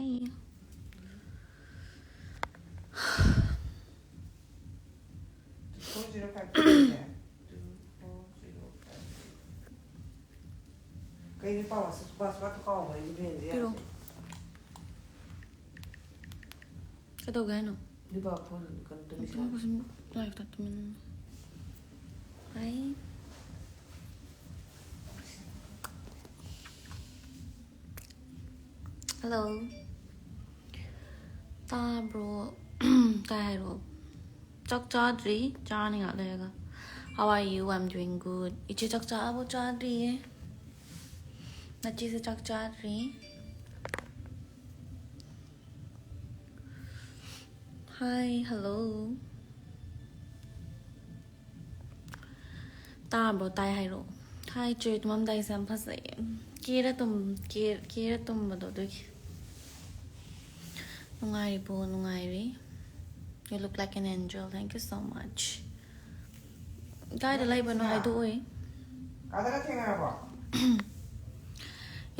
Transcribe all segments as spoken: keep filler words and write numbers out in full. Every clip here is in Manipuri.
ꯑꯩ Four zero five ꯁꯦ? ꯀꯩꯅꯣ ꯄꯥꯎ ꯑꯁꯤ password ꯀꯥꯎꯕ ꯑꯩꯒꯤ brain ꯁꯦ ꯌꯥꯗ꯭ꯔꯦ꯫ ꯄꯤꯔꯛꯑꯣ꯫ ꯀꯩꯗꯧꯒꯦ ꯍꯥꯏꯅꯣ? ꯅꯨꯄꯥ phone ꯀꯩꯅꯣ ꯇꯧꯔꯤꯁꯦ꯫ ꯂꯥꯏꯐꯇ ꯇꯨꯃꯤꯟꯅ꯫ ꯍꯥꯏ꯫ ꯍꯜꯂꯣ꯫ ꯇꯥꯕ꯭ꯔꯣ? ꯇꯥꯏ ꯍꯥꯏꯔꯣ꯫ ꯆꯥꯛ ꯆꯥꯗ꯭ꯔꯤ, ꯆꯥꯔꯅꯤ ꯉꯥꯛ ꯂꯩꯔꯒ꯫ How are you? I'm doing good. ꯏꯆꯦ ꯆꯥꯛ ꯆꯥꯕꯨ ꯆꯥꯗ꯭ꯔꯤꯌꯦ꯫ ꯅꯆꯦꯁꯦ ꯆꯥꯛ ꯆꯥꯗ꯭ꯔꯤ꯫ Hi, hello. ꯇꯥꯕ꯭ꯔꯣ? ꯇꯥꯏ ꯍꯥꯏꯔꯛꯑꯣ꯫ Hi ꯆꯦ, ꯇꯨꯝꯃꯝꯗꯥꯏꯁꯦ ꯌꯥꯝ ꯐꯖꯩꯌꯦ꯫ ꯀꯦꯔ ꯇꯨꯝ-, ꯀꯦ-, ꯀꯦꯔ ꯇꯨꯝꯕꯗꯣ ꯑꯗꯨꯒꯤ꯫ ꯅꯨꯡꯉꯥꯏꯔꯤꯕꯣ? ꯅꯨꯡꯉꯥꯏꯔꯤ꯫ You look like an angel. Thank you so much. ꯀꯥꯏꯗ ꯂꯩꯕꯅꯣ ꯍꯥꯏꯗꯣꯛꯑꯣꯏ꯫ ꯑꯥꯗꯒ ꯊꯦꯡꯅꯔꯕꯣ?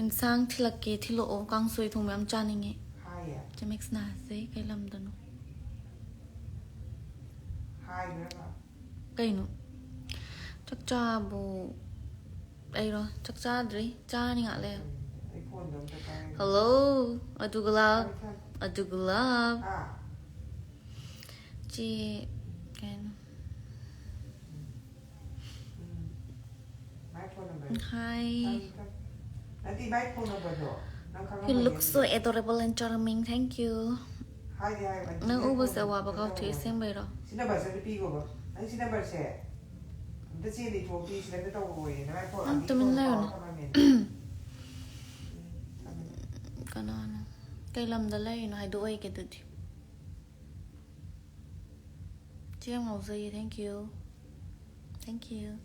ꯏꯟꯁꯥꯡ ꯊꯤꯜꯂꯛꯀꯦ, ꯊꯤꯜꯂꯛꯑꯣ꯫ ꯀꯥꯡꯁꯣꯏ ꯊꯣꯡꯕ ꯌꯥꯝ ꯆꯥꯅꯤꯡꯉꯦ꯫ ꯍꯥꯏꯌꯦ꯫ ꯆꯦ ꯃꯦꯛꯁꯅꯥꯁꯦ ꯀꯩ ꯂꯝꯗꯅꯣ? ꯍꯥꯏꯕ꯭ꯔꯕ? ꯀꯩꯅꯣ? ꯆꯥꯛ ꯆꯥꯕꯨ ꯑꯩꯔꯣ? ꯆꯥꯛ ꯆꯥꯗ꯭ꯔꯤ꯫ ꯆꯥꯅꯤ ꯉꯥꯛ ꯂꯩꯔ꯫ ꯑꯩ phoneꯗꯣ ꯑꯝꯇ ꯄꯥꯏꯒꯦ꯫ Hello. ꯑꯗꯨꯒ love. ꯊꯝꯃꯦ, ꯊꯝꯃꯦ꯫ ꯑꯗꯨꯒ love. ꯑꯥ꯫ ꯆꯦ ꯀꯩꯅꯣ? ꯎꯝ꯫ My phone number꯫ Hi. ꯊꯝꯃꯦ, ꯊꯝꯃꯦ꯫ ꯅꯠꯇꯦ, my phone numberꯗꯣ ꯅꯪ You ꯈꯪꯉꯝꯃꯣꯏꯅꯦ look so ꯑꯗꯨꯗꯤ꯫ Adorable and charming. Thank you. ꯍꯥꯏꯗꯤ ꯍꯥꯏꯕꯅꯤ, ꯅꯪ my ꯎꯕꯁꯦ phone ꯑꯋꯥꯕ number ꯀꯥꯎꯊꯣꯛꯑꯦ꯫ ꯇꯧꯔꯝꯃꯣꯏ꯫ ꯑꯁꯦꯡꯕꯩꯔꯣ? ꯁꯤ numberꯁꯦ ꯑꯝꯇ ꯄꯤꯈꯣꯕ꯫ ꯅꯪ ꯁꯤ numberꯁꯦ ꯑꯝꯇ ꯆꯦꯟꯗ ꯏꯊꯣꯛꯄꯤ, ꯁꯤꯗ ꯑꯝꯇ ꯇꯧꯔꯣꯏꯌꯦ꯫ ꯅꯪ phone ꯅꯪ ꯑꯅꯤ ꯇꯨꯃꯤꯟ phone ꯂꯩꯔꯨꯅꯨ꯫ ꯀꯥꯎꯔ ꯊꯝꯃꯝꯃꯦꯅꯦ꯫ ꯎꯝ, ꯊꯝꯃꯦ꯫ ꯀꯅꯥꯅꯣ? ꯀꯩ ꯂꯝꯗ ꯂꯩꯔꯤꯅꯣ ꯍꯥꯏꯗꯣꯛꯑꯣꯏꯒꯦ ꯑꯗꯨꯗꯤ꯫ ꯆꯦ ꯌꯥꯝ ꯉꯥꯎꯖꯩꯌꯦ꯫ Thank you. Thank you.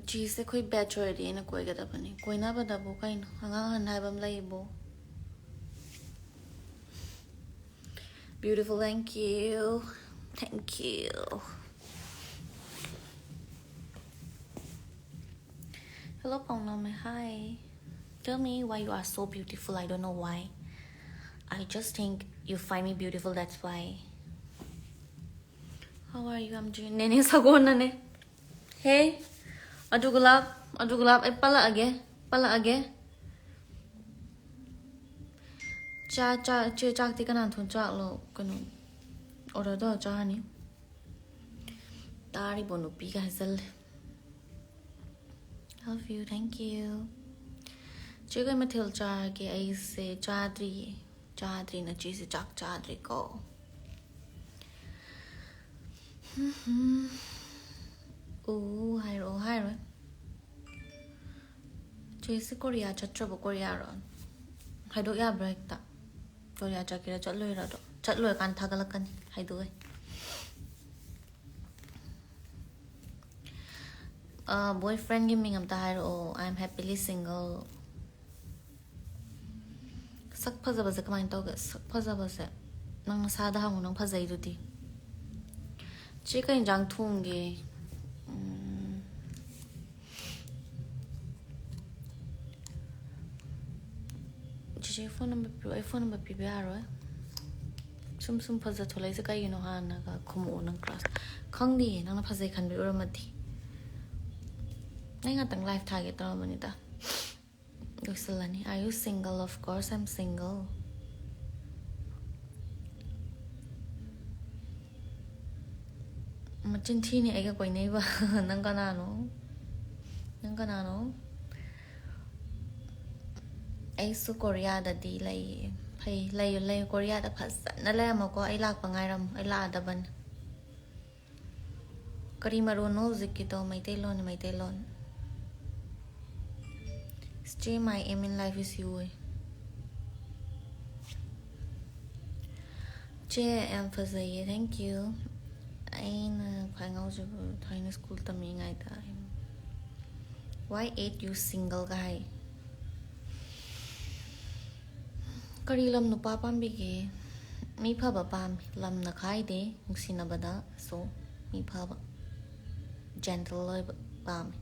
ꯆꯦꯁꯦ ꯑꯩꯈꯣꯏ batch ꯑꯣꯏꯔꯗꯤ ꯑꯩꯅ ꯀꯣꯏꯒꯗꯕꯅꯤ꯫ ꯀꯣꯏꯅꯕꯗꯕꯨ ꯀꯩꯅꯣ? ꯑꯉꯥꯡ ꯑꯍꯟ ꯍꯥꯏꯕ ꯑꯃ ꯂꯩꯕꯣ? Beautiful, thank you. Thank you. Hello, ꯄꯥꯎꯅꯝꯃꯦ꯫ Hi. Tell me why you are so beautiful. I don't know why. I just think you find me beautiful, that's why. How are you? I'm doing. ꯅꯦꯅꯦ ꯁꯒꯣꯜꯅꯅꯦ. Hey, ꯑꯗꯨ ꯒꯨꯂꯥꯞ, ꯑꯗꯨ ꯒꯨꯂꯥꯞ, ꯑꯩ ꯄꯜꯂꯛꯑꯒꯦ, ꯄꯜꯂꯛꯑꯒꯦ꯫ ꯆꯥ, ꯆꯥ, ꯆꯦ, ꯆꯥꯛꯇꯤ ꯀꯅꯥ ꯊꯣꯡ-, ꯆꯥꯛꯂꯣ? ꯀꯩꯅꯣ, order ꯇꯧꯔ ꯆꯥꯔꯅꯤ꯫ ꯇꯥꯔꯤꯕꯣ ꯅꯨꯄꯤꯒ ꯍꯥꯏꯖꯜꯂꯦ꯫ Love you, thank you. ꯆꯦ, ꯀꯩ ꯃꯊꯦꯜ ꯆꯥꯔꯒꯦ? ꯑꯩꯁꯦ ꯆꯥꯗ꯭ꯔꯤꯌꯦ꯫ ꯆꯥꯗ꯭ꯔꯤ, ꯅꯆꯦꯁꯦ ꯆꯥꯛ ꯆꯥꯗ꯭ꯔꯤꯀꯣ꯫ ꯎ, ꯍꯥꯏꯔꯛꯑꯣ, ꯍꯥꯏꯔꯣꯏ꯫ ꯆꯦꯁꯦ ꯀꯣꯔꯤꯌꯥ ꯆꯠꯇ꯭ꯔꯕꯣ? ꯀꯣꯔꯤꯌꯥꯔꯣ? ꯍꯥꯏꯗꯣꯛ ꯌꯥꯕ꯭ꯔꯥ ꯍꯦꯛꯇ? ꯀꯣꯔꯤꯌꯥ ꯆꯠꯀꯦꯔꯥ ꯆꯠꯂꯣꯏꯔꯥ ꯑꯗꯣ? ꯆꯠꯂꯣꯏꯔꯀꯥꯟꯗ ꯊꯥꯒꯠꯂꯛꯀꯅꯤ, ꯍꯥꯏꯗꯣꯛꯑꯦ꯫ ꯑ, boyfriendꯒꯤ ꯃꯤꯡ ꯑꯝꯇ ꯍꯥꯏꯔꯛꯑꯣ꯫ I am happily single. ꯁꯛ ꯐꯖꯕꯁꯦ ꯀꯃꯥꯏꯅ ꯇꯧꯒꯦ? ꯁꯛ ꯐꯖꯕꯁꯦ ꯅꯪ ꯅꯁꯥꯗ ꯍꯪꯉꯨ, ꯅꯪ ꯐꯖꯩꯗꯨꯗꯤ꯫ ꯆꯦ, ꯀꯩ ꯌꯦꯟꯖꯥꯡ ꯊꯣꯡꯒꯦ? ꯎꯝ꯫ ꯆꯤꯆꯦ, phone number ꯄꯤꯔꯛꯑꯣ꯫ ꯑꯩ phone number ꯄꯤꯕ ꯌꯥꯔꯣꯏ꯫ ꯁꯨꯝ ꯁꯨꯝ ꯐꯖ ꯊꯣꯛꯂꯛꯏꯁꯦ ꯀꯩꯒꯤꯅꯣ? ꯍꯥꯟꯅꯒ ꯈꯨꯝꯃꯛꯑꯣ ꯅꯪ class꯫ ꯈꯪꯗꯤꯌꯦ, ꯅꯪꯅ ꯐꯖꯩ ꯈꯟꯕꯤ ꯑꯣꯏꯔꯝꯃꯗꯤ꯫ ꯑꯩ ꯉꯥꯛꯇꯪ live ꯊꯥꯒꯦ ꯇꯧꯔꯝꯕꯅꯤꯗ꯫ ꯂꯣꯏꯁꯤꯜꯂꯅꯤ꯫ Are you single? Of course I'm single. ꯃꯆꯤꯟ ꯊꯤꯅꯤ ꯑꯩꯒ ꯀꯣꯏꯅꯩꯕ꯫ ꯅꯪ ꯀꯅꯥꯅꯣ? ꯅꯪ ꯀꯅꯥꯅꯣ? ꯑꯩꯁꯨ ꯀꯣꯔꯤꯌꯥꯗꯗꯤ ꯂꯩꯌꯦ꯫ ꯐꯩ, ꯂꯩꯌꯨ, ꯂꯩꯌꯨ꯫ ꯀꯣꯔꯤꯌꯥꯗ ꯐꯖꯅ ꯂꯩꯔꯝꯃꯣꯀꯣ꯫ ꯑꯩ ꯂꯥꯛꯄ ꯉꯥꯏꯔꯝꯃꯣ꯫ ꯑꯩ ꯂꯥꯛꯑꯗꯕꯅꯤ꯫ ꯀꯔꯤ ꯃꯔꯣꯟꯅꯣ ꯍꯧꯖꯤꯛꯀꯤꯗꯣ? ꯃꯩꯇꯩꯂꯣꯟꯅꯤ, ꯃꯩꯇꯩꯂꯣꯟ꯫ ꯆꯦ, my aim in life is you ꯍꯥꯏ꯫ ꯆꯦ, ꯌꯥꯝ ꯐꯖꯩꯌꯦ, thank you꯫ ꯑꯩꯅ ꯈ꯭ꯋꯥꯏ ꯉꯥꯎꯖꯕ ꯊꯥꯏꯅ school ꯇꯝꯃꯤꯉꯩꯗ꯫ Why ain't you single ꯒ ꯍꯥꯏ꯫ ꯀꯔꯤ ꯂꯝ ꯅꯨꯄꯥ ꯄꯥꯝꯕꯤꯒꯦ? ꯃꯤ ꯐꯕ ꯄꯥꯝꯃꯤ, ꯂꯝꯅ ꯈꯥꯏꯗꯦ ꯅꯨꯡꯁꯤꯅꯕꯗ꯫ So, ꯃꯤ ꯐꯕ, gentle ꯑꯣꯏꯕ ꯄꯥꯝꯃꯤ꯫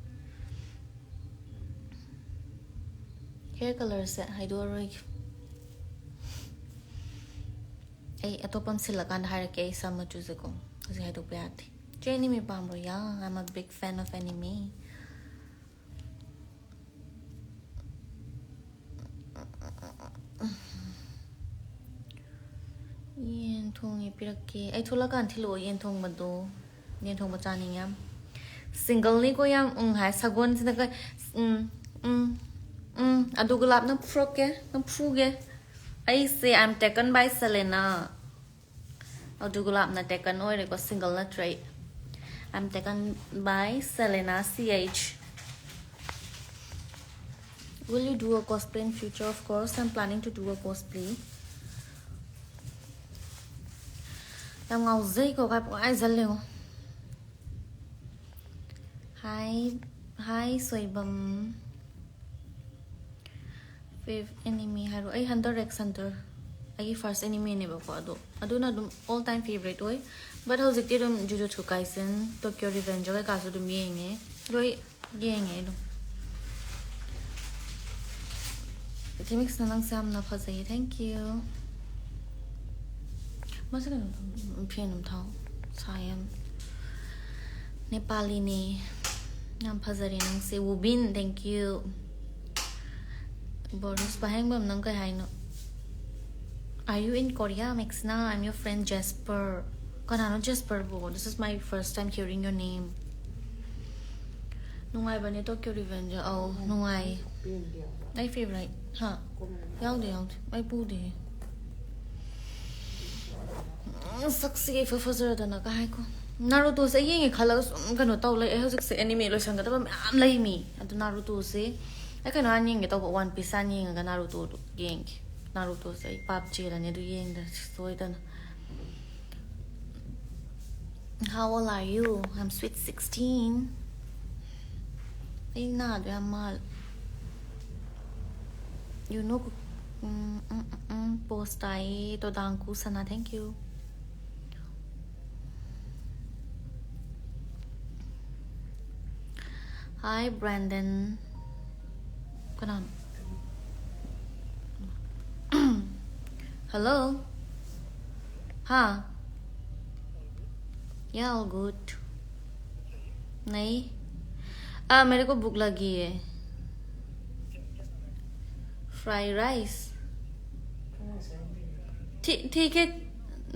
Hair colorꯁꯦ ꯍꯥꯏꯗꯣꯛꯑꯔꯣꯏꯒꯦ꯫ ꯑꯩ ꯑꯇꯣꯞꯄ ꯑꯃ ꯁꯤꯜꯂꯀꯥꯟꯗ ꯍꯥꯏꯔꯛꯀꯦ ꯑꯩ ꯁꯝ ꯃꯆꯨꯁꯦꯀꯣ꯫ ꯍꯧꯖꯤꯛ ꯍꯥꯏꯗꯣꯛꯄ ꯌꯥꯗꯦ꯫ ꯆꯦ ꯑꯦꯅꯤꯃꯤ ꯄꯥꯝꯕ꯭ꯔꯣ? Yeah, I'm a big fan of anime. ꯌꯦꯟ ꯊꯣꯡꯉꯦ ꯄꯤꯔꯛꯀꯦ꯫ ꯑꯩ ꯊꯣꯛꯂꯛꯀꯥꯟꯗ ꯊꯤꯜꯂꯛꯑꯣ ꯌꯦꯟ ꯊꯣꯡꯕꯗꯣ꯫ ꯌꯦꯟ ꯊꯣꯡꯕ ꯆꯥꯅꯤꯡꯉꯦ ꯌꯥꯝ꯫ Singleꯅꯤꯀꯣ ꯌꯥꯝ ꯎꯝ ꯍꯥꯏ ꯁꯒꯣꯜꯁꯤꯅ ꯀ-, ꯎꯝ, ꯎꯝ, ꯎꯝ꯫ ꯑꯗꯨ ꯒꯨꯂꯥꯞꯅ ꯐꯨꯔꯛꯀꯦ, ꯅꯪ ꯐꯨꯒꯦ꯫ ꯑꯩꯁꯦ I'm taken by Selena꯫ ꯑꯗꯨ ꯒꯨꯂꯥꯞꯅ taken ꯑꯣꯏꯔꯦꯀꯣ, single ꯅꯠꯇ꯭ꯔꯦ ꯑꯩ꯫ I'm taken by Selena C H. Will you do a cosplay in future? Of course, I'm planning to do a cosplay. ꯌꯥꯝ ꯉꯥꯎꯖꯩꯀꯣ, ꯀꯥꯏ ꯄꯨꯡꯍꯥꯏ ꯍꯥꯏꯖꯜꯂꯦꯉꯣ꯫ Hi, hi, Soibam. Fav anime ꯍꯥꯏꯔꯣ? ꯑꯩ Hunter X Hunter ꯑꯩꯒꯤ first animeꯅꯦꯕꯀꯣ꯫ ꯑꯗꯣ ꯑꯗꯨꯅ ꯑꯗꯨꯝ all time favorite ꯑꯣꯏ꯫ But ꯍꯧꯖꯤꯛꯇꯤ ꯑꯗꯨꯝ Jujutsu Kaisen, Tokyo Revenger ꯀꯩꯀꯥꯁꯨ ꯑꯗꯨꯝ ꯌꯦꯡꯉꯦ꯫ ꯂꯣꯏ ꯌꯦꯡꯉꯦ ꯑꯗꯨꯝ꯫ ꯏꯆꯦ ꯃꯤꯛꯁꯅ ꯅꯪꯁꯦ ꯌꯥꯝꯅ ꯐꯖꯩꯌꯦ꯫ Thank you꯫ ꯃꯁꯤ ꯀꯩꯅꯣ ꯇꯧ-, fan ꯑꯃ ꯊꯥꯎ꯫ ꯁꯥꯏ ꯌꯥꯝ꯫ ꯅꯦꯄꯥꯂꯤꯅꯦ꯫ ꯌꯥꯝ ꯐꯖꯔꯦ ꯅꯪꯁꯦ꯫ ꯋꯨꯕꯤꯟ, thank you꯫ ꯕꯣꯔꯤꯁ ꯄꯥꯍꯦꯡꯕꯝ, ꯅꯪ ꯀꯩ ꯍꯥꯏꯅꯣ? Are you in Korea, Mixna? I'm your friend Jasper. ꯀꯅꯥꯅꯣ Jasperꯕꯨ? This is my first time hearing your name. ꯅꯨꯡꯉꯥꯏꯕꯅꯦ Tokyo Revenger꯫ ꯑꯧ, ꯅꯨꯡꯉꯥꯏ꯫ ꯑꯩ favorite꯫ ꯍꯥ? ꯌꯥꯎꯗꯦ, ꯌꯥꯎꯗꯦ꯫ ꯑꯩ ꯄꯨꯗꯦ꯫ ꯎꯝ, ꯁꯛꯁꯤꯒ ꯏꯐ ꯐꯖꯔꯗꯅ ꯀꯥꯏꯀꯣ꯫ Narutoꯁꯦ ꯑꯩ ꯌꯦꯡꯉꯦ ꯈꯜꯂꯒ ꯁꯨꯝ ꯀꯩꯅꯣ ꯇꯧ ꯂꯩ꯫ ꯑꯩ ꯍꯧꯖꯤꯛꯁꯦ anime ꯂꯣꯏꯁꯟꯒꯗꯕ ꯃꯌꯥꯝ ꯂꯩꯃꯤ꯫ ꯑꯗꯨ Narutoꯁꯦ ꯑꯩ ꯀꯩꯅꯣ ꯍꯥꯟꯅ ꯌꯦꯡꯒꯦ ꯇꯧꯕ, One Piece ꯍꯥꯟꯅ ꯌꯦꯡꯉꯒ Narutoꯗꯣ ꯌꯦꯡꯒꯦ꯫ Narutoꯁꯦ ꯑꯩ ꯄꯥꯞ ꯆꯦꯜꯂꯅꯤ ꯑꯗꯨ ꯌꯦꯡꯗ꯭ꯔꯗꯤ ꯁꯣꯏꯗꯅ꯫ How old are you? I'm sweet sixteen. ꯑꯩ ꯅꯥꯗꯣ ꯌꯥꯝ ꯃꯥꯜꯂꯦ꯫ You know, um, um, um, um, post ꯇꯥꯏꯌꯦ꯫ ꯇꯣꯗꯥꯡ ꯀꯨꯁꯅꯥ, thank you꯫ Hi, Brandon꯫ ꯀꯅꯥꯅꯣ? Hello. हाँ. Yeah, all good. नहीं. आ, मेरे को भूख लगी है. Fry rice. ठीक, ठीक है.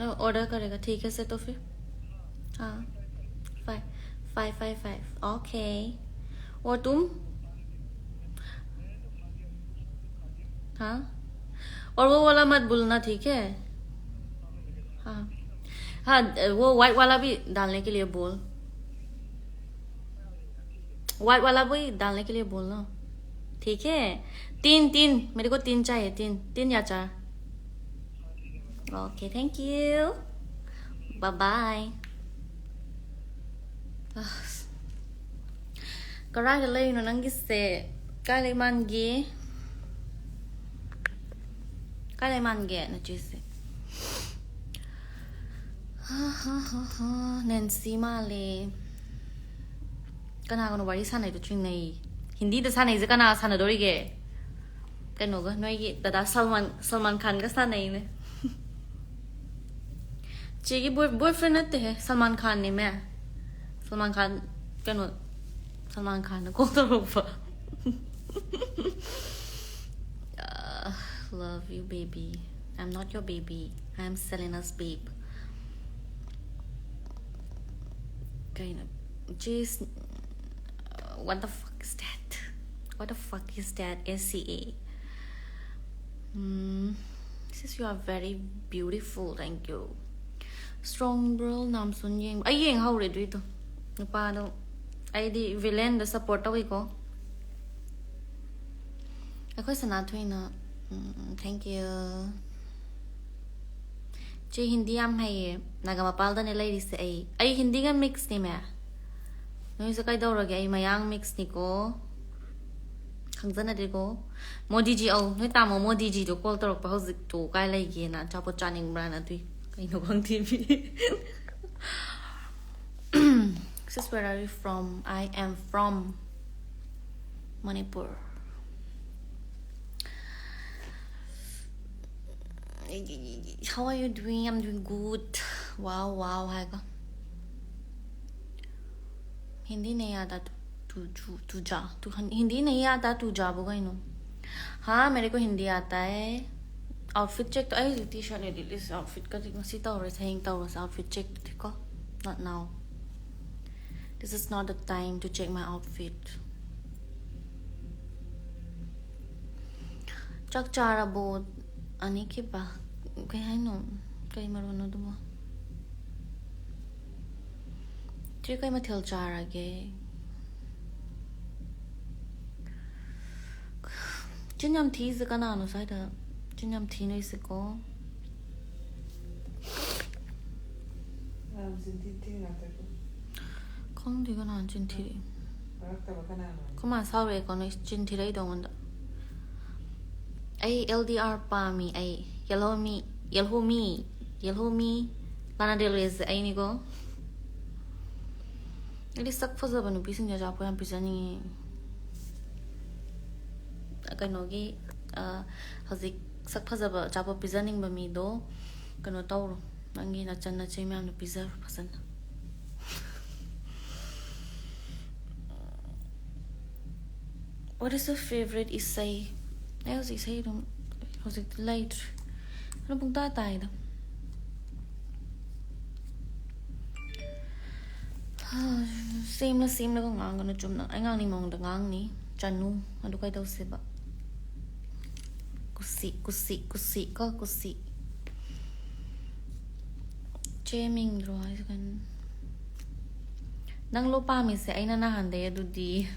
ऑर्डर करेगा, ठीक है से तो फिर. हाँ. Five, five five five. Okay. और तुम? हाँ. और वो वाला मत भूलना, ठीक है? हाँ. हाँ, वो वाइट वाला भी डालने के लिए बोल. वाइट वाला भी डालने के लिए बोलना. ठीक है. तीन, तीन, मेरे को तीन चाहिए. तीन, तीन या चार. Okay, thank you. Bye bye. ꯑꯁ. ꯀꯔꯥꯏꯗ ꯂꯩꯔꯤꯅꯣ ꯅꯪꯒꯤꯁꯦ? ꯀꯥꯏ ꯂꯩ ꯃꯥꯟꯒꯦ? ꯀꯥꯏ ꯂꯩ ꯃꯥꯟꯒꯦ ꯅꯆꯦꯁꯦ? ꯍꯥ, ꯍꯥ, ꯍꯥ, ꯍꯥ. ꯅꯦꯟꯁꯤ ꯃꯥꯜꯂꯦ. ꯀꯅꯥꯒꯅꯣ ꯋꯥꯔꯤ ꯁꯥꯟꯅꯩꯗꯣ ꯆꯤꯡꯅꯩ? ꯍꯤꯟꯗꯤꯗ ꯁꯥꯟꯅꯩꯁꯦ ꯀꯅꯥ ꯁꯥꯟꯅꯗꯣꯔꯤꯒꯦ? ꯀꯩꯅꯣꯒ, ꯅꯣꯏꯒꯤ ꯗꯗꯥ ꯁꯜꯃꯥꯟ, ꯁꯜꯃꯥꯟ ꯈꯥꯟꯒ ꯁꯥꯟꯅꯩꯅꯦ. ꯆꯦꯒꯤ ꯕꯣꯏ, ꯕꯣꯏꯐ꯭ꯔꯦꯟ ꯅꯠꯇꯦꯍꯦ, ꯁꯜꯃꯥꯟ ꯈꯥꯟꯅꯦꯃꯦ. ꯁꯜꯃꯥꯟ ꯈꯥꯟ, ꯀꯩꯅꯣ, ꯁꯜꯃꯥꯟ ꯈꯥꯟꯅ ꯀꯣꯜ ꯇꯧꯔꯛꯄ. Uh, love you, baby. I'm not your baby. I'm Selena's babe. ꯀꯩꯅꯣ? Jeez, what the fuck is that? What the fuck is that? S C A. Um, sis, you are very beautiful. Thank you. Strong Girl ꯅꯥꯝꯁꯨꯟ ꯌꯦꯡꯕ, ꯑꯩ ꯌꯦꯡꯍꯧꯔꯦ ꯑꯗꯨꯏꯗꯣ. ꯅꯨꯄꯥꯗꯣ, ꯑꯩꯗꯤ villain ꯗ support ꯇꯧꯏꯀꯣ. ꯑꯩꯈꯣꯏ ꯁꯅꯥꯊꯣꯏꯅ, ꯎꯝ, thank you. ꯆꯦ ꯍꯤꯟꯗꯤ ꯌꯥꯝ ꯍꯩꯌꯦ꯫ ꯅꯥꯒꯥꯃꯄꯥꯜꯗꯅꯦ ꯂꯩꯔꯤꯁꯦ ꯑꯩ꯫ ꯑꯩ ꯍꯤꯟꯗꯤꯒ mix ꯅꯦꯃꯦ꯫ ꯅꯣꯏꯁꯦ ꯀꯩꯗꯧꯔꯒꯦ? ꯑꯩ ꯃꯌꯥꯡ mix ꯅꯤꯀꯣ꯫ ꯈꯪꯖꯅꯗꯦꯀꯣ꯫ ꯃꯣꯗꯤꯖꯤ, ꯑꯧ, ꯅꯣꯏ ꯇꯥꯃꯣ ꯃꯣꯗꯤꯖꯤꯗꯣ call ꯇꯧꯔꯛꯄ ꯍꯧꯖꯤꯛꯇꯣ, ꯀꯥꯏ ꯂꯩꯒꯦꯅ, ꯑꯆꯥꯄꯣꯠ ꯆꯥꯅꯤꯡꯕ꯭ꯔꯥꯅ, ꯑꯗꯨꯏ꯫ ꯀꯩꯅꯣ ꯈꯪꯗꯦ ꯃꯤ꯫ Sis, where are you from? I am from Manipur. How are you doing? I'm doing good. Wow, wow, ꯍꯥꯏꯒ꯫ हिंदी नहीं आता तू, तू, तू, तू जा। तू हन-, हिंदी नहीं आता, तू जा, बोगा इन्हों। हाँ, मेरे को हिंदी आता है। Outfit check तो, ꯑꯩ ꯍꯧꯖꯤꯛ T-shirt ꯂꯩꯔꯤ, ꯂꯤꯁ꯫ Outfit ꯀꯗꯤ ꯉꯁꯤ ꯇꯧꯔꯁꯦ, ꯍꯌꯦꯡ ꯇꯧꯔꯁꯦ꯫ Outfit check ꯗꯤꯀꯣ, not now. This is not the time to check my outfit. ꯆꯥꯛ ꯆꯥꯔꯕꯣ? ꯑꯅꯤꯈꯤꯕ? ꯀꯩ ꯍꯥꯏꯅꯣ? ꯀꯩ ꯃꯔꯣꯟꯅꯣ ꯑꯗꯨꯕꯣ? ꯆꯦ, ꯀꯩ ꯃꯊꯦꯜ ꯆꯥꯔꯒꯦ? ꯆꯤꯟ ꯌꯥꯝ ꯊꯤꯁꯦ ꯀꯅꯥꯅꯣ ꯁ꯭ꯋꯥꯏꯗ? ꯆꯤꯟ ꯌꯥꯝ ꯊꯤ ꯅꯣꯏꯁꯦꯀꯣ꯫ ꯌꯥꯝ ꯆꯤꯟ ꯊꯤ ꯊꯤ ꯉꯥꯛꯇ꯫ ꯈꯪꯗꯦ ꯀꯅꯥꯅ ꯆꯤꯟ ꯊꯤꯔꯛꯏ꯫ ꯃꯔꯛꯇꯕ ꯀꯅꯥꯅꯣ? ꯑꯩꯈꯣꯏ ꯃꯥ ꯁꯥꯎꯔꯛꯑꯦꯀꯣ ꯅꯣꯏ ꯆꯤꯟ ꯊꯤꯔꯛꯏꯗꯣ ꯑꯩꯉꯣꯟꯗ꯫ ꯑꯩ L D R ꯄꯥꯝꯃꯤ, ꯑꯩ ꯌꯦꯜꯍꯧꯃꯤ, ꯌꯦꯜꯍꯧꯃꯤ, ꯌꯦꯜꯍꯧꯃꯤ꯫ Lana Del Reyꯁꯦ ꯑꯩꯅꯤꯀꯣ꯫ ꯑꯩꯗꯤ ꯁꯛ ꯐꯖꯕ ꯅꯨꯄꯤꯁꯤꯡꯁꯦ ꯑꯆꯥꯄꯣꯠ ꯌꯥꯝ ꯄꯤꯖꯅꯤꯡꯉꯤ꯫ ꯀꯩꯅꯣꯒꯤ, ꯑ, ꯍꯧꯖꯤꯛ ꯁꯛ ꯐꯖꯕ ꯑꯆꯥꯄꯣꯠ ꯄꯤꯖꯅꯤꯡꯕ ꯃꯤꯗꯣ ꯀꯩꯅꯣ ꯇꯧꯔꯣ, ꯅꯪꯒꯤ ꯅꯆꯟ ꯅꯆꯦ ꯃꯌꯥꯝꯗꯣ ꯄꯤꯖꯔꯣ ꯐꯖꯅ꯫ What is your favorite ꯏꯁꯩ? ꯑꯩ ꯍꯧꯖꯤꯛ ꯏꯁꯩ ꯑꯗꯨꯝ ꯍꯧꯖꯤꯛꯇꯤ ꯂꯩꯇ꯭ꯔꯦ꯫ ꯑꯗꯨꯝ ꯄꯨꯡꯇꯥ ꯇꯥꯏꯗ꯫ ꯁꯦꯝꯂ ꯁꯦꯝꯂꯒ ꯉꯥꯡꯒꯅꯨ, ꯆꯨꯝꯅ ꯑꯩ ꯉꯥꯡꯅꯤꯡ ꯃꯑꯣꯡꯗ ꯉꯥꯡꯅꯤ꯫ ꯆꯅꯨ, ꯑꯗꯨ ꯀꯩꯗꯧꯁꯦꯕ? ꯀꯨꯁꯤ, ꯀꯨꯁꯤ, ꯀꯨꯁꯤ ꯀꯣ, ꯀꯨꯁꯤ꯫ ꯆꯦ ꯃꯤꯡꯗ꯭ꯔꯣ ꯍꯥꯏꯁꯦ ꯀꯩꯅꯣ? ꯅꯪ ꯂꯣ ꯄꯥꯝꯃꯤꯁꯦ ꯑꯩꯅ ꯅꯍꯥꯟꯗꯩ ꯑꯗꯨꯗꯤ꯫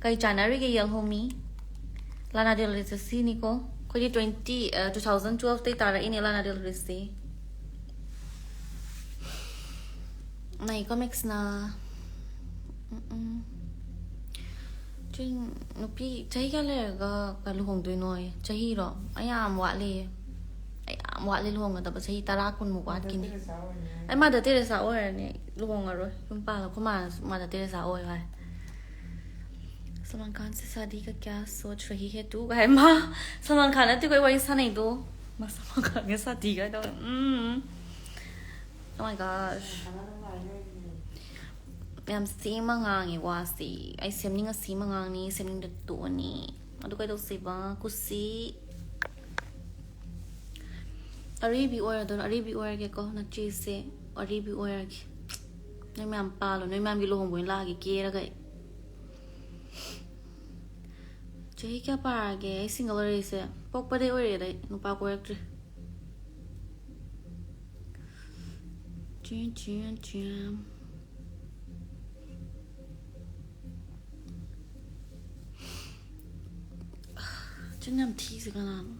ꯀꯩ ꯆꯥꯟꯅꯔꯤꯒꯦ ꯌꯦꯜꯍꯧꯃꯤ? Lana Del Reyꯁꯦ ꯁꯤꯅꯤꯀꯣ꯫ ꯑꯩꯈꯣꯏꯗꯤ twenty, ꯑ, two thousand twelveꯇꯩ ꯇꯥꯔꯛꯏꯅꯦ Lana Del Reyꯁꯦ꯫ ꯅꯩꯀꯣ ꯃꯦꯛꯁꯅ꯫ ꯎꯝ ꯎꯝ꯫ ꯆꯤꯟ, ꯅꯨꯄꯤ ꯆꯍꯤ ꯀꯌꯥ ꯂꯩꯔꯒ ꯀ-, ꯂꯨꯍꯣꯡꯗꯣꯏꯅꯣꯌꯦ? ꯆꯍꯤꯔꯣ? ꯑꯩ ꯌꯥꯝ ꯋꯥꯠꯂꯤꯌꯦ꯫ ꯑꯩ ꯌꯥꯝ ꯋꯥꯠꯂꯤ ꯂꯨꯍꯣꯡꯒꯗꯕ, ꯆꯍꯤ ꯇꯔꯥ ꯀꯨꯟꯃꯨꯛ ꯋꯥꯠꯈꯤꯅꯤ꯫ ꯃꯥꯗꯔ ꯇꯦꯔꯦꯁꯥ ꯑꯣꯏꯔꯅꯤ꯫ ꯑꯩ ꯃꯥꯗꯔ ꯇꯦꯔꯦꯁꯥ ꯑꯣꯏꯔꯅꯤ, ꯑꯩ ꯂꯨꯍꯣꯡꯉꯔꯣꯏ꯫ ꯌꯨꯝ ꯄꯥꯜꯂ, ꯑꯩꯈꯣꯏ ꯃꯥꯅꯁꯨ ꯃꯥꯗꯔ ꯇꯦꯔꯦꯁꯥ ꯑꯣꯏꯌꯣ ꯍꯥꯏ꯫ ꯁꯜꯃꯥꯟ ꯈꯥꯟ ꯁꯦ ꯁꯥꯗꯤ ꯀꯥ ꯀꯌꯥ ꯁꯣꯆ ꯔꯍꯤ ꯍꯦ ꯇꯨ ꯀꯥꯏ꯫ ꯃꯥ ꯁꯜꯃꯥꯟ ꯈꯥꯟ ꯅꯠꯇꯦꯀꯣ ꯑꯩ ꯋꯥꯔꯤ ꯁꯥꯟꯅꯩꯗꯣ꯫ ꯃꯁꯝ ꯃꯈꯥꯒꯤ ꯁꯥꯇꯤꯒ ꯇꯧꯋꯦ꯫ ꯎꯝ. Oh my gosh. ꯌꯥꯝ ꯁꯦꯝꯃ ꯉꯥꯡꯉꯤ ꯋꯥꯁꯤ꯫ ꯑꯩ ꯁꯦꯝꯅꯤꯡꯉ ꯁꯦꯝꯃ ꯉꯥꯡꯅꯤ, ꯁꯦꯝꯅꯤꯡꯗ ꯇꯣꯛꯑꯅꯤ꯫ ꯑꯗꯨ ꯀꯩꯗꯧꯁꯤꯕ? ꯀꯨꯁꯤ꯫ ꯑꯔꯤꯕꯤ ꯑꯣꯏꯔꯗꯣꯏꯔꯣ? ꯑꯔꯤꯕꯤ ꯑꯣꯏꯔꯒꯦꯀꯣ, ꯅꯆꯦꯁꯦ꯫ ꯑꯔꯤꯕꯤ ꯑꯣꯏꯔꯒꯦ꯫ ꯅꯣꯏ ꯃꯌꯥꯝ ꯄꯥꯜꯂꯣ꯫ ꯅꯣꯏ ꯃꯌꯥꯝꯒꯤ ꯂꯨꯍꯣꯡꯕ ꯑꯣꯏꯅ ꯂꯥꯛꯑꯒꯦ ꯀꯦꯔꯒ ꯑꯩ꯫ ꯆꯍꯤ ꯀꯌꯥ ꯄꯥꯔꯒꯦ? ꯑꯩ single ꯑꯣꯏꯔꯛꯏꯁꯦ ꯄꯣꯛꯄꯗꯩ ꯑꯣꯏꯔꯛꯑꯦꯗ ꯑꯩ꯫ ꯅꯨꯄꯥ ꯀꯣꯏꯔꯛꯇ꯭ꯔꯤ꯫ ꯆꯤꯟ, ꯆꯤꯟ, ꯆꯤꯟ꯫ ꯆꯤꯟ ꯌꯥꯝ ꯊꯤꯁꯦ ꯀꯅꯥꯅꯣ?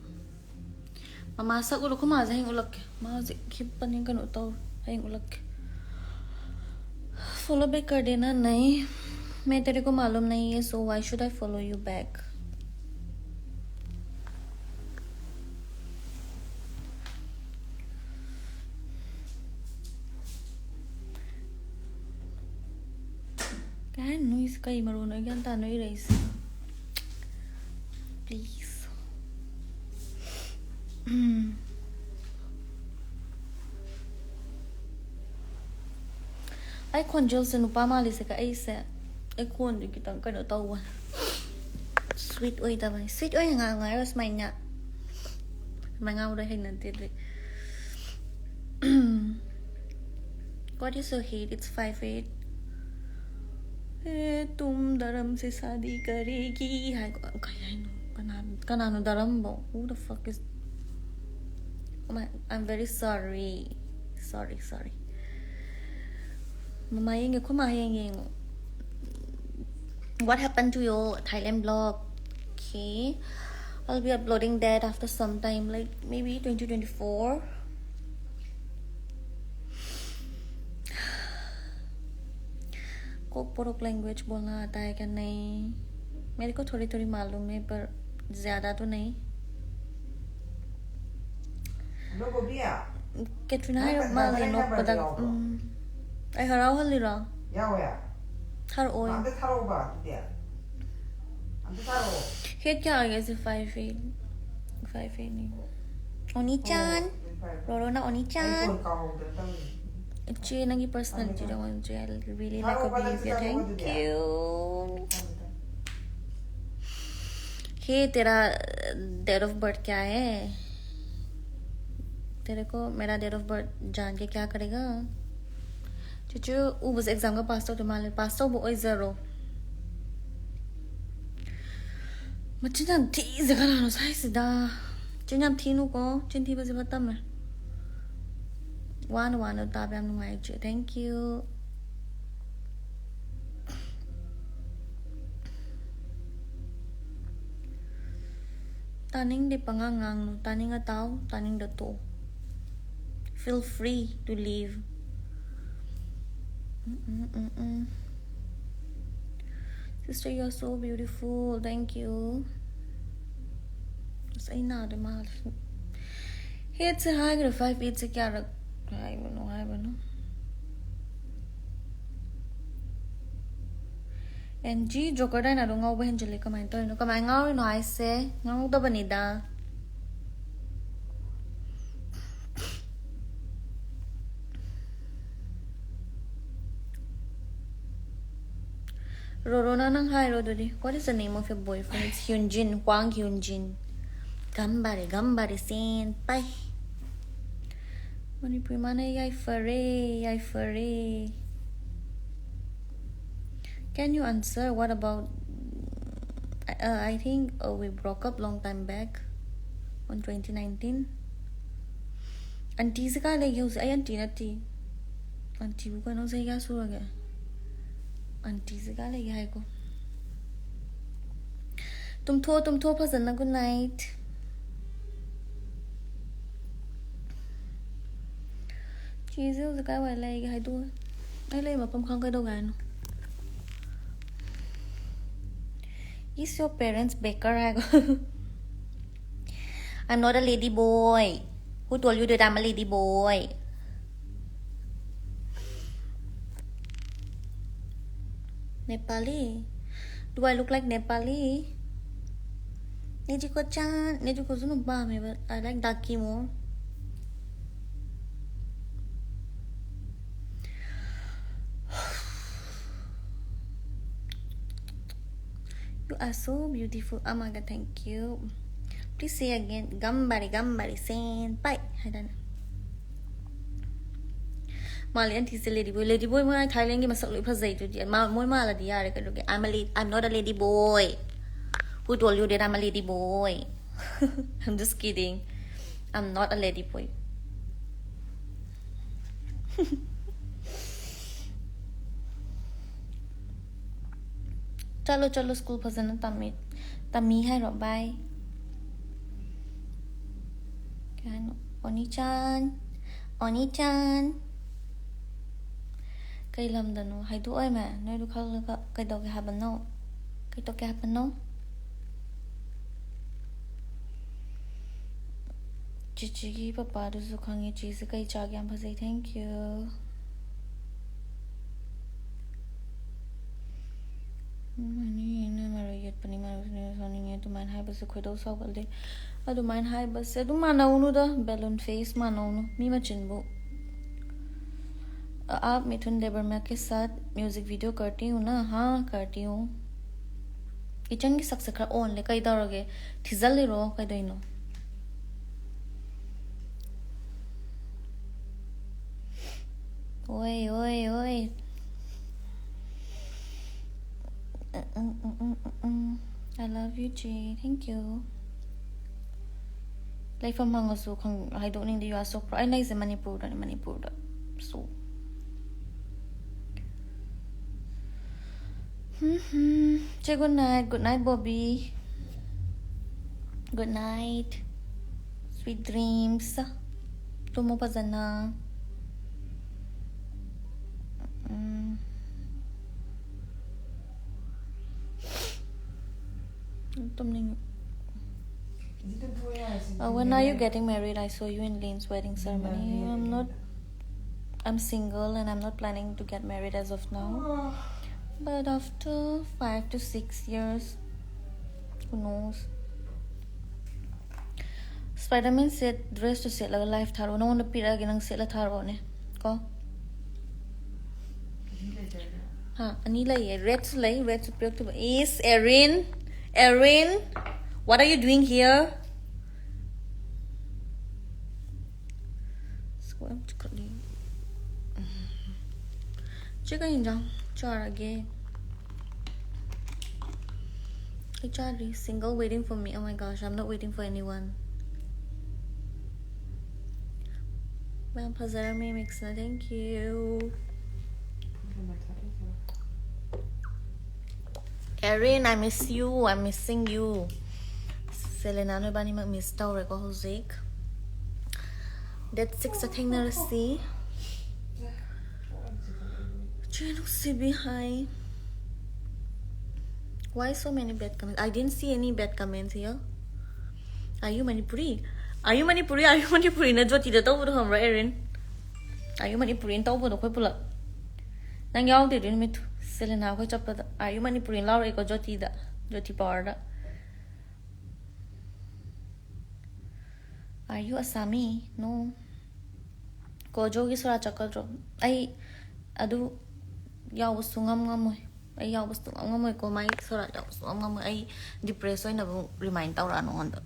ꯃꯃꯥ ꯁꯛ ꯎꯠꯂꯣ꯫ ꯑꯩꯈꯣꯏ ꯃꯥꯁꯦ ꯍꯌꯦꯡ ꯎꯠꯂꯛꯀꯦ꯫ ꯃꯥ ꯍꯧꯖꯤꯛ ꯍꯤꯞꯄꯅꯤ, ꯀꯩꯅꯣ ꯇꯧꯔꯦ꯫ ꯍꯌꯦꯡ ꯎꯠꯂꯛꯀꯦ꯫ Follow back कर देना नहीं। मैं तेरे को मालूम नहीं है, so why should I follow you back? ꯀꯩ ꯍꯥꯏꯅꯣ ꯅꯣꯏꯁꯦ? ꯀꯩ ꯃꯔꯣꯟꯅꯣ? ꯑꯩ ꯒ꯭ꯌꯥꯟ ꯇꯥꯗꯦ ꯅꯣꯏ ꯏꯔꯛꯏꯁꯦ꯫ Please. ꯎꯝ꯫ ꯑꯩ ꯈꯣꯟꯖꯦꯜꯁꯦ ꯅꯨꯄꯥ ꯃꯥꯜꯂꯤꯁꯦ ꯀ-, ꯑꯩꯁꯦ, ꯑꯩ ꯈꯣꯟꯁꯦ ꯈꯤꯇꯪ ꯀꯩꯅꯣ ꯇꯧꯕꯅꯦ꯫ Sweet ꯑꯣꯏꯗꯕꯅꯦ꯫ Sweet ꯑꯣꯏꯅ ꯉꯥꯡꯉꯣ ꯍꯥꯏꯔꯣ ꯁꯨꯃꯥꯏꯅ? ꯁꯨꯃꯥꯏꯅ ꯉꯥꯡꯕꯗꯣ ꯍꯩꯅꯗꯦ ꯑꯗꯨꯏ꯫ What is your height? It's five eight. ए, तुम धर्म से शादी करेगी ꯍꯥꯏ꯫ ꯀꯩ ꯍꯥꯏꯅꯣ? ꯀꯅꯥ, ꯀꯅꯥꯅꯣ ꯙꯔꯝꯕꯣ? Who the fuck is? Oh my, I'm very sorry. Sorry, sorry. ꯃꯃꯥ ꯌꯦꯡꯒꯦ, ꯑꯩꯈꯣꯏ ꯃꯥ ꯍꯌꯦꯡ ꯌꯦꯡꯉꯣ꯫ What happened to your Thailand blog? Okay. I'll be uploading that after some time, like, maybe twenty twenty-four. Kokborok language बोलना आता है क्या? नहीं, मेरे को थोड़ी थोड़ी मालूम है, पर ज़्यादा तो नहीं। ꯀꯦꯇ꯭ꯔꯤꯅꯥ ꯍꯥꯏꯔꯞ ꯃꯥꯜꯂꯦ ꯅꯣꯛꯄꯗ꯫ ꯎꯝ꯫ ꯑꯩ ꯍꯔꯥꯎꯍꯜꯂꯤꯔꯣ? ꯌꯥꯎꯋꯦ꯫ ꯊꯥꯔꯛꯑꯣ꯫ ꯑꯝꯇ ꯊꯥꯔꯛꯑꯣꯕ ꯑꯗꯨꯗꯤ꯫ ꯑꯝꯇ ꯊꯥꯔꯛꯑꯣ꯫ Height ꯀꯌꯥ ꯑꯣꯏꯒꯦ ꯁꯤ? Five eight꯫ Five eight ꯅꯤ꯫ ꯑꯣꯅꯤ ꯆꯥꯟ, ꯔꯣꯔꯣꯅ ꯑꯣꯅꯤ ꯆꯥꯟ꯫ ꯏꯆꯦ, ꯅꯪꯒꯤ personality ꯗꯣ ꯑꯩꯉꯣꯟꯗ ꯌꯥꯝ really like your behavior. Thank you. हे, तेरा date of birth क्या है? तेरे को मेरा date of birth जान के क्या करेगा? ꯆꯤꯆꯨ ꯎꯕꯁꯦ exam ꯒ pass ꯇꯧꯗꯣꯏ ꯃꯥꯜꯂꯦ꯫ Pass ꯇꯧꯕ ꯑꯣꯏꯖꯔꯣ꯫ ꯃꯆꯤꯟ ꯌꯥꯝ ꯊꯤꯁꯦ ꯀꯅꯥꯅꯣ ꯁ꯭ꯋꯥꯏꯁꯤꯗ? ꯆꯤꯟ ꯌꯥꯝ ꯊꯤꯅꯨꯀꯣ꯫ ꯆꯤꯟ ꯊꯤꯕꯁꯦ ꯐꯠꯇꯕꯅꯦ꯫ ꯋꯥꯅ ꯋꯥꯅ ꯇꯥꯕ ꯌꯥꯝ ꯅꯨꯡꯉꯥꯏ ꯏꯆꯦ꯫ Thank you. ꯇꯥꯅꯤꯡꯗꯦ, ꯄꯉꯥꯡ ꯉꯥꯡꯅꯨ꯫ ꯇꯥꯅꯤꯡꯉ ꯇꯥꯎ, ꯇꯥꯅꯤꯡꯗ ꯇꯣꯛꯎ꯫ Feel free to leave. Um, um, um, um. Sister, you are so beautiful. Thank you. ꯑꯁ, ꯑꯩ ꯅꯥꯗꯣꯏ ꯃꯥꯜꯂꯦ꯫ Height ꯁꯦ ꯍꯥꯏꯈ꯭ꯔꯦ, five eight ꯁꯦ ꯀꯌꯥꯔꯛ ꯍꯥꯏꯕꯅꯣ, ꯍꯥꯏꯕꯅꯣ? ꯑꯦꯟ ꯖꯤ, ꯖꯣꯀꯔ ꯗꯥꯏꯅꯥꯗꯣ ꯉꯥꯎꯕ ꯍꯦꯟꯖꯤꯜꯂꯦ꯫ ꯀꯃꯥꯏꯅ ꯇꯧꯔꯤꯅꯣ? ꯀꯃꯥꯏꯅ ꯉꯥꯎꯔꯤꯅꯣ ꯍꯥꯏꯁꯦ? ꯉꯥꯎꯗꯕꯅꯤꯗ꯫ ꯔꯣꯔꯣꯅ ꯅꯪ ꯍꯥꯏꯔꯣ ꯑꯗꯨꯗꯤ꯫ What is the name of your boyfriend? It's Hyunjin, Hwang Hyunjin. ꯒꯝꯕꯥꯔꯦ, ꯒꯝꯕꯥꯔꯦ, ꯁꯦꯟ ꯄꯥꯏ꯫ ꯃꯅꯤꯄꯨꯔꯤ ꯃꯥꯅ ꯌꯥꯏꯐꯔꯦ, ꯌꯥꯏꯐꯔꯦ꯫ Can you answer what about, uh, I think, uh, we broke up long time back on twenty nineteen. ꯑꯟꯇꯤꯁꯦ ꯀꯥꯏ ꯂꯩꯒꯦ ꯍꯧꯖꯤꯛ? ꯑꯩ ꯑꯟꯇꯤ ꯅꯠꯇꯦ꯫ ꯑꯟꯇꯤꯕꯨ ꯀꯩꯅꯣ, ꯆꯍꯤ ꯀꯌꯥ ꯁꯨꯔꯒꯦ? ꯑꯟꯇꯤꯁꯦ ꯀꯥꯏ ꯂꯩꯒꯦ ꯍꯥꯏꯀꯣ꯫ ꯇꯨꯝꯊꯣꯛꯑꯣ, ꯇꯨꯝꯊꯣꯛꯑꯣ ꯐꯖꯅ, good night꯫ ꯆꯦꯁꯦ ꯍꯧꯖꯤꯛ ꯀꯥꯏ ꯋꯥꯏ ꯂꯩꯒꯦ ꯍꯥꯏꯗꯣꯛꯑꯣ꯫ ꯑꯩ ꯂꯩ ꯃꯐꯝ ꯈꯪ ꯀꯩꯗꯧꯒꯦ ꯍꯥꯏꯅꯣ? Is your parents baker ꯍꯥꯏꯀꯣ꯫ I'm not a lady boy. Who told you that I'm a lady boy? Nepali? Do I look like Nepali? Nezuko-chan, Nezuko's not bad, but I like Daki more. You are so beautiful. Oh my god, thank you. Please say again. Ganbare, ganbare, senpai. ꯍꯥꯏꯗꯅ꯫ ꯃꯥꯜꯂꯤ ꯑꯟꯇꯤꯁꯦ lady boy꯫ Lady boy ꯃꯣꯏ ꯊꯥꯏꯂꯦꯟꯒꯤ ꯃꯁꯛ ꯂꯣꯏ ꯐꯖꯩ ꯑꯗꯨꯗꯤ꯫ ꯃꯥ-, ꯃꯣꯏ ꯃꯥꯜꯂꯗꯤ ꯌꯥꯔꯦ ꯀꯩꯗꯧꯒꯦ? I'm a lady, I'm not a lady boy. Who told you that I'm a lady boy? I'm just kidding. I'm not a lady boy. ꯆꯠꯂꯣ, ꯆꯠꯂꯣ, school ꯐꯖꯅ ꯇꯝꯃꯤ, ꯇꯝꯃꯤ ꯍꯥꯏꯔꯣ? Bye꯫ ꯀꯩ ꯍꯥꯏꯅꯣ? ꯑꯣꯅꯤ-ꯆꯥꯟ, ꯑꯣꯅꯤ-ꯆꯥꯟ꯫ ꯀꯩ ꯂꯝꯗꯅꯣ? ꯍꯥꯏꯗꯣꯛꯑꯣꯏꯃꯦ꯫ ꯅꯣꯏꯗꯣ ꯈꯜꯂꯒ ꯀꯩꯗꯧꯒꯦ ꯍꯥꯏꯕꯅꯣ? ꯀꯩꯗꯧꯒꯦ ꯍꯥꯏꯕꯅꯣ? ꯆꯤꯆꯤꯒꯤ ꯄꯄꯥꯗꯨꯁꯨ ꯈꯪꯉꯦ꯫ ꯆꯤꯁꯦ ꯀꯩ ꯆꯥꯒꯦ? ꯌꯥꯝ ꯐꯖꯩ꯫ Thank you꯫ ꯎꯝ, ꯑꯩꯅ ꯃꯔꯩ ꯌꯦꯠꯄꯅꯤ, ꯃꯔꯩ ꯁꯥꯎꯅꯤꯡꯉꯦ꯫ ꯑꯗꯨꯃꯥꯏꯅ ꯍꯥꯏꯕꯁꯦ ꯈꯣꯏꯗꯧ ꯁꯥꯎꯒꯠꯂꯦ꯫ ꯑꯗꯨꯃꯥꯏꯅ ꯍꯥꯏꯕꯁꯦ ꯑꯗꯨꯝ ꯃꯥꯟꯅꯧꯅꯨꯗ, balloon face ꯃꯥꯟꯅꯧꯅꯨ꯫ ꯃꯤ ꯃꯆꯤꯟꯕꯨ꯫ आप मिथुन देबबर्मा के साथ music video करती हूँ ना? हाँ, करती हूँ। ꯏꯆꯟꯒꯤ ꯁꯛꯁꯦ ꯈꯔ ꯑꯣꯜꯂꯦ꯫ ꯀꯩꯗꯧꯔꯒꯦ? ꯊꯤꯖꯜꯂꯤꯔꯣ? ꯀꯩꯗꯧꯅꯣ? ꯑꯣꯏ, ꯑꯣꯏ, ꯑꯣꯏ꯫ ꯎꯝ, ꯎꯝ, ꯎꯝ, ꯎꯝ, ꯎꯝ, ꯎꯝ꯫ I love you, ꯆꯦ꯫ Thank you꯫ ꯂꯩꯐꯝ ꯍꯪꯉꯁꯨ ꯈꯪ-, ꯍꯥꯏꯗꯣꯛꯅꯤꯡꯗꯦ꯫ You are so proud꯫ ꯑꯩ ꯂꯩꯁꯦ ꯃꯅꯤꯄꯨꯔꯗꯅꯤ, ꯃꯅꯤꯄꯨꯔꯗ꯫ So꯫ ꯍꯝ, ꯍꯝ꯫ ꯆꯦ, good night꯫ Good night, Bobby. Good night꯫ Sweet dreams꯫ Tamu ꯐꯖꯅ꯫ ꯎꯝ꯫ ꯇꯨꯝꯅꯤꯡꯉꯦ꯫ Uh, when are you getting married? I saw you in Lynn's wedding ceremony. I'm not, I'm single and I'm not planning to get married as of now. But after five to six years, who knows? Spider-Man set dress two ꯁꯦꯠꯂꯒ live ꯊꯥꯔꯛꯑꯣ꯫ ꯅꯉꯣꯟꯗ ꯄꯤꯔꯛꯑꯒꯦ, ꯅꯪ ꯁꯦꯠꯂ ꯊꯥꯔꯛꯑꯣꯅꯦ ꯀꯣ꯫ ꯍꯥ, ꯑꯅꯤ ꯂꯩꯌꯦ꯫ Red ꯁꯨ ꯂꯩ, red ꯁꯨ ꯄꯤꯔꯛꯇꯣꯏꯕ꯫ Is Erin, Erin, what are you doing here? School ꯌꯥꯝ ꯆꯤꯛꯈꯠꯂꯤ꯫ ꯆꯦ, ꯀꯩ ꯌꯦꯟꯖꯥꯡ ꯆꯥꯔꯒꯦ? ꯑꯩ ꯆꯥꯗ꯭ꯔꯤ꯫ Single waiting for me. Oh my gosh, I'm not waiting for anyone. ꯃꯌꯥꯝ ꯐꯖꯔꯝꯃꯦ, ꯃꯤꯛꯁꯅ꯫ Thank you. Erin, I miss you. I'm missing you. Selena, ꯅꯣꯏꯕꯥꯅꯤꯃꯛ miss ꯇꯧꯔꯦꯀꯣ ꯍꯧꯖꯤꯛ꯫ Date six ꯇ ꯊꯦꯡꯅꯔꯁꯤ꯫ ꯆꯦ ꯅꯨꯡꯁꯤꯕꯤ, hi. Why so many bad comments? I didn't see any bad comments here. Are you Manipuri? Are you Manipuri? Are you Manipuri? ꯅ ꯖꯣꯇꯤꯗ ꯇꯧꯕꯗꯣ ꯈꯪꯕ꯭ꯔꯥ, Erin? Are you Manipuri ꯅ ꯇꯧꯕꯗꯣ ꯑꯩꯈꯣꯏ ꯄꯨꯂꯞ꯫ ꯅꯪ ꯌꯥꯎꯗꯦ ꯑꯗꯨ ꯅꯨꯃꯤꯠꯇꯨ꯫ ꯁꯦꯂꯦꯅꯥ ꯑꯩꯈꯣꯏ ꯆꯠꯄꯗ Are you Manipuri ꯅ ꯂꯥꯎꯔꯛꯑꯦꯀꯣ ꯖꯣꯇꯤꯗ, ꯖꯣꯇꯤ power the. Are you Assami? No. ꯀꯣꯖꯣꯒꯤ ꯁꯣꯔꯥꯠ ꯆꯠꯀꯗ꯭ꯔꯣ? ꯑꯩ ꯑꯗꯨ ꯌꯥꯎꯕ ꯁꯨꯡꯉꯝ ꯉꯝꯃꯣꯏ꯫ ꯑꯩ ꯌꯥꯎꯕ ꯁꯨꯡꯉꯝ ꯉꯝꯃꯣꯏꯀꯣ꯫ ꯃꯥꯏ ꯁꯣꯔꯥꯠ ꯌꯥꯎꯕ ꯁꯨꯡꯉꯝ ꯉꯝꯃꯣꯏ꯫ ꯑꯩ depress ꯑꯣꯏꯅꯕ ꯑꯃꯨꯛ remind ꯇꯧꯔꯛꯑꯅꯨ ꯑꯩꯉꯣꯟꯗ꯫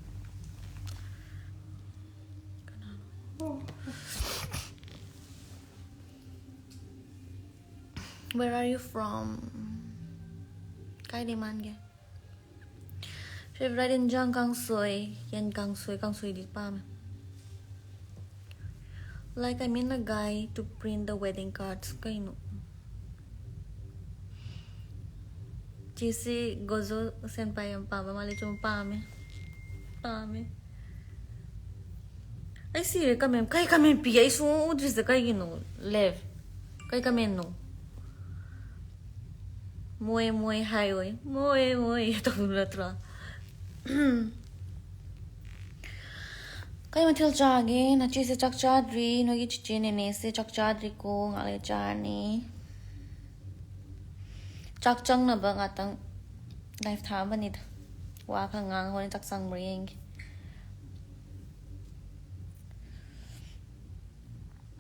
Where are you from? ꯀꯥꯏꯗꯩ ꯃꯥꯟꯒꯦ? Favorite ꯏꯟꯖꯥꯡ ꯀꯥꯡꯁꯣꯏ, ꯌꯦꯟ ꯀꯥꯡꯁꯣꯏ, ꯀꯥꯡꯁꯣꯏꯗꯤ ꯄꯥꯝꯃꯦ꯫ Like, I mean a guy to print the wedding cards. ꯀꯩꯅꯣ? ꯆꯦꯁꯤ ꯒꯣꯖꯣ ꯁꯦꯟꯄꯥꯏ ꯌꯥꯝ ꯄꯥꯝꯕ ꯃꯥꯜꯂꯦ꯫ ꯆꯨꯝ, ꯄꯥꯝꯃꯦ꯫ ꯄꯥꯝꯃꯦ꯫ ꯑꯩ ꯁꯤꯔꯦ comment꯫ ꯀꯩ comment ꯄꯤꯒꯦ? ꯑꯩ ꯁꯨꯡꯎ ꯎꯗ꯭ꯔꯤꯁꯦ ꯀꯩꯒꯤꯅꯣ? Love꯫ ꯀꯩ comment ꯅꯣ? ꯃꯣꯏ ꯃꯣꯏ ꯍꯥꯏꯌꯣꯏ꯫ ꯃꯣꯏ ꯃꯣꯏ ꯇꯧꯕ ꯅꯠꯇ꯭ꯔꯣ? ꯀꯩ ꯃꯊꯦꯜ ꯆꯥꯒꯦ? ꯅꯆꯦꯁꯦ ꯆꯥꯛ ꯆꯥꯗ꯭ꯔꯤ꯫ ꯅꯣꯏꯒꯤ ꯆꯤꯆꯦ ꯅꯦꯅꯦꯁꯦ ꯆꯥꯛ ꯆꯥꯗ꯭ꯔꯤꯀꯣ꯫ ꯉꯥꯛ ꯂꯩꯔ ꯆꯥꯔꯅꯤ꯫ ꯆꯥꯛ ꯆꯪꯅꯕ ꯉꯥꯛꯇꯪ live ꯊꯥꯕꯅꯤꯗ꯫ ꯋꯥ ꯈꯔ ꯉꯥꯡ ꯍꯣꯔꯦꯟ ꯆꯥꯛ ꯆꯪꯕ꯭ꯔꯥ ꯌꯦꯡꯒꯦ꯫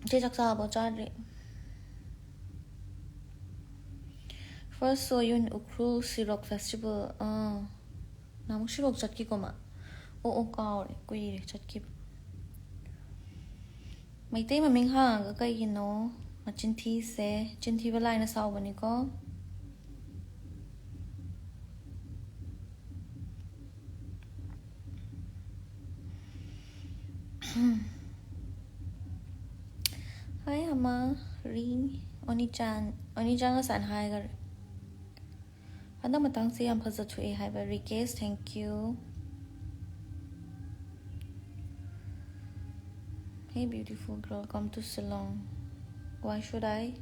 ꯏꯆꯦ ꯆꯥꯛ ꯆꯥꯔꯕꯣ? ꯆꯥꯗ꯭ꯔꯤ꯫ First saw you in Ukhrul Sirok Festival. ꯑꯥ, ꯅꯍꯥꯟꯃꯨꯛ ꯁꯤꯔꯣꯛ ꯆꯠꯈꯤꯀꯣ ꯃꯥ꯫ ꯑꯣ ꯑꯣ, ꯀꯥꯎꯔꯦ, ꯀꯨꯏꯔꯦ ꯆꯠꯈꯤꯕ꯫ ꯃꯩꯇꯩ ꯃꯃꯤꯡ ꯍꯥꯡꯉꯒ ꯀꯩꯒꯤꯅꯣ ꯃꯆꯤꯟ ꯊꯤꯁꯦ? ꯆꯤꯟ ꯊꯤꯕ ꯂꯥꯏꯅ ꯁꯥꯎꯕꯅꯤꯀꯣ꯫ Hi ꯑꯃ, ꯔꯤ, ꯑꯣꯅꯤꯆꯥꯟ, ꯑꯣꯅꯤꯆꯥꯟ ꯉꯁꯥꯏꯅ ꯍꯥꯏꯈꯔꯦ꯫ ꯍꯟꯗꯛ ꯃꯇꯥꯡꯁꯦ ꯌꯥꯝ ꯐꯖꯊꯣꯛꯑꯦ ꯍꯥꯏꯕ꯫ Rikesh, thank you. Hey beautiful girl, come to Shillong. Why should I?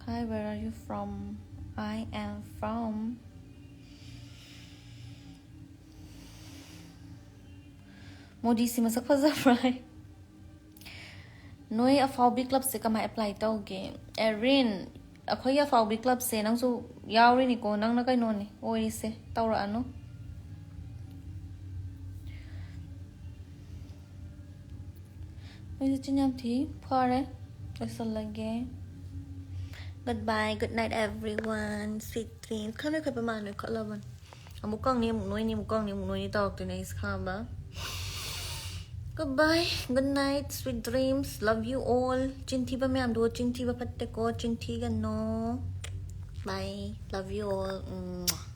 Hi, where are you from? I am from ꯃꯣꯗꯤꯁꯤ ꯃꯁꯛ ꯐꯖꯕ꯭ꯔꯥ ꯍꯥꯏ꯫ ꯅꯣꯏ ꯑꯐꯥꯎꯕꯤ clubꯁꯦ ꯀꯃꯥꯏ apply ꯇꯧꯒꯦ? ꯑꯦꯔꯤꯟ, ꯑꯩꯈꯣꯏꯒꯤ ꯑꯐꯥꯎꯕꯤ clubꯁꯦ ꯅꯪꯁꯨ ꯌꯥꯎꯔꯤꯅꯤꯀꯣ, ꯅꯪꯅ ꯀꯩꯅꯣꯅꯦ ꯑꯣꯏꯔꯤꯁꯦ, ꯇꯧꯔꯛꯑꯅꯨ꯫ ꯅꯣꯏꯁꯦ ꯆꯤꯟ ꯌꯥꯝ ꯊꯤ꯫ ꯐꯔꯦ, ꯂꯣꯏꯁꯜꯂꯒꯦ꯫ Goodbye, good night everyone, sweet dreams. ꯈꯔ ꯅꯣꯏꯈꯠꯄ ꯃꯥꯜꯂꯦ, ꯅꯣꯏꯈꯠꯂꯕꯅꯤ꯫ ꯑꯃꯨꯛ ꯀꯪꯅꯤ, ꯑꯃꯨꯛ ꯅꯣꯏꯅꯤ, ꯑꯃꯨꯛ ꯀꯪꯅꯤ, ꯑꯃꯨꯛ ꯅꯣꯏꯅꯤ ꯇꯧꯔꯛꯇꯣꯏꯅꯦ ꯑꯩꯁꯦ, ꯈꯪꯉꯕ? Goodbye, good night, sweet dreams, love you all. ꯆꯤꯟꯊꯤꯕ ꯃꯌꯥꯝꯗꯣ, ꯆꯤꯟꯊꯤꯕ ꯐꯠꯇꯦꯀꯣ, ꯆꯤꯟꯊꯤꯒꯅꯣ꯫ Bye, love you all. Um.